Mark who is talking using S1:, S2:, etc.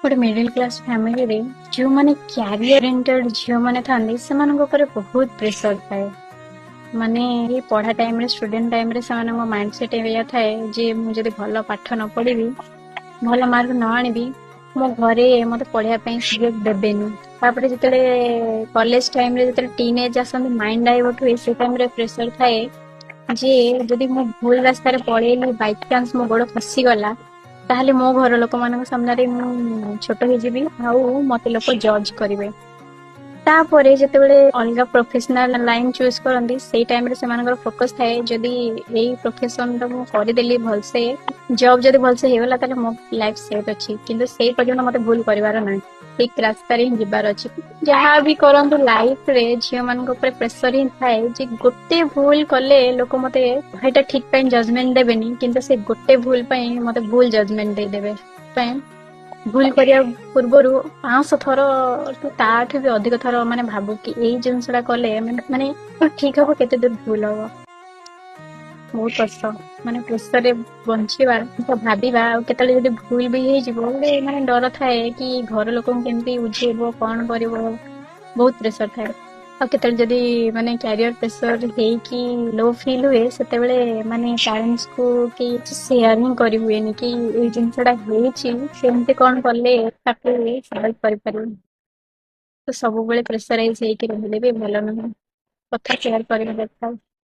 S1: ଗୋଟେ middle class ଫ୍ୟାମିଲିରେ ଯେଉଁମାନେ କ୍ୟାରିୟର ଓରିଏଣ୍ଟେଡ ଝିଅମାନେ ଥାନ୍ତି, ସେମାନଙ୍କ ଉପରେ ବହୁତ ପ୍ରେସର ଥାଏ। ମାନେ ଏଇ ପଢା ଟାଇମରେ, ଷ୍ଟୁଡେଣ୍ଟ ଟାଇମରେ ସେମାନଙ୍କ ମାଇଣ୍ଡ ସେଟ ଏଇଆ ଥାଏ ଯେ ମୁଁ ଯଦି ଭଲ ପାଠ ନ ପଢିବି, ଭଲ ମାର୍କ ନ ଆଣିବି, ମୋ ଘରେ ମତେ ପଢିବା ପାଇଁ ସୁଯୋଗ ଦେବେନି। ତାପରେ ଯେତେବେଳେ କଲେଜ ଟାଇମରେ, ଯେତେବେଳେ ଟିନ୍ ଏଜ ଆସନ୍ତି, ମାଇଣ୍ଡ ଡାଇଭର୍ଟ ହୁଏ, ସେ ଟାଇମରେ ପ୍ରେସର ଥାଏ ଯେ ଯଦି ମୁଁ ଭୁଲ ରାସ୍ତାରେ ପଳେଇଲି, ବାଇଚାନ୍ସ ମୋ ଗୋଡ ଖସିଗଲା, ତାହେଲେ ମୋ ଘର ଲୋକମାନଙ୍କ ସାମ୍ନାରେ ମୁଁ ଛୋଟ ହେଇଯିବି ଆଉ ମତେ ଲୋକ ଜଜ୍ କରିବେ। ତାପରେ ଯେତେବେଳେ ଅଲଗା ପ୍ରଫେସନାଲ ଲାଇନ ଚୁଜ କରନ୍ତି, ସେଇ ଟାଇମରେ ସେମାନଙ୍କର ଫୋକସ ଥାଏ, ଯଦି ଏଇ ପ୍ରଫେସନ ଟା ମୁଁ କରିଦେଲି ଭଲସେ, ଜବ ଯଦି ଭଲସେ ହେଇଗଲା, ତାହେଲେ ମୋ ଲାଇଫ ସେଟ୍ ଅଛି। କିନ୍ତୁ ସେଇ ପର୍ଯ୍ୟନ୍ତ ମତେ ଭୁଲ କରିବାର ନାହିଁ, ଠିକ ରାସ୍ତାରେ ହିଁ ଯିବାର ଅଛି। ଯାହା ବି କରନ୍ତୁ, ଲାଇଫ ରେ ଝିଅ ମାନଙ୍କ ଉପରେ ପ୍ରେସର ହିଁ ଥାଏ ଯେ ଗୋଟେ ଭୁଲ କଲେ ଲୋକ ମତେ ଏଇଟା ଠିକ ପାଇଁ ଜଜମେଣ୍ଟ ଦେବେନି, କିନ୍ତୁ ସେ ଗୋଟେ ଭୁଲ ପାଇଁ ମତେ ଭୁଲ ଜଜମେଣ୍ଟ ଦେଇଦେବେ। ପାଇଁ ଭୁଲ କରିବା ପୂର୍ବରୁ 500 ଥର, ତାଠୁ ବି ଅଧିକ ଥର ମାନେ ଭାବୁ କି ଏଇ ଜିନିଷ ଟା କଲେ ମାନେ ଠିକ ହବ, କେତେ ଦୂର ଭୁଲ ହବ। ବହୁତ କଷ୍ଟ ମାନେ ପ୍ରେସରରେ ବଞ୍ଚିବା ତ ଭାବିବା। ଆଉ କେତେବେଳେ ଯଦି ଭୁଲ ବି ହେଇଯିବ, ଗୋଟେ ମାନେ ଡର ଥାଏ କି ଘର ଲୋକଙ୍କୁ କେମିତି ବୁଝେଇବ, କଣ କରିବ। ବହୁତ ପ୍ରେସର ଥାଏ। ଆଉ କେତେବେଳେ ଯଦି ମାନେ କ୍ୟାରିୟର ପ୍ରେସର ହେଇକି ଲୋ ଫିଲ୍ ହୁଏ, ସେତେବେଳେ ମାନେ ପ୍ୟାରେଣ୍ଟସ୍ କୁ କି ସେୟାର ହିଁ କରି ହୁଏନି କି ଏଇ ଜିନିଷ ଟା ହେଇଛି, ସେମିତି କଣ କଲେ ତାକୁ ସଲଭ୍ କରିପାରିବି। ତ ସବୁବେଳେ ପ୍ରେସରାଇଜ ହେଇକି ରହିଲେ ବି ଭଲ ନୁହେଁ। କଥା ସେୟାର କରିବା ଦରକାର।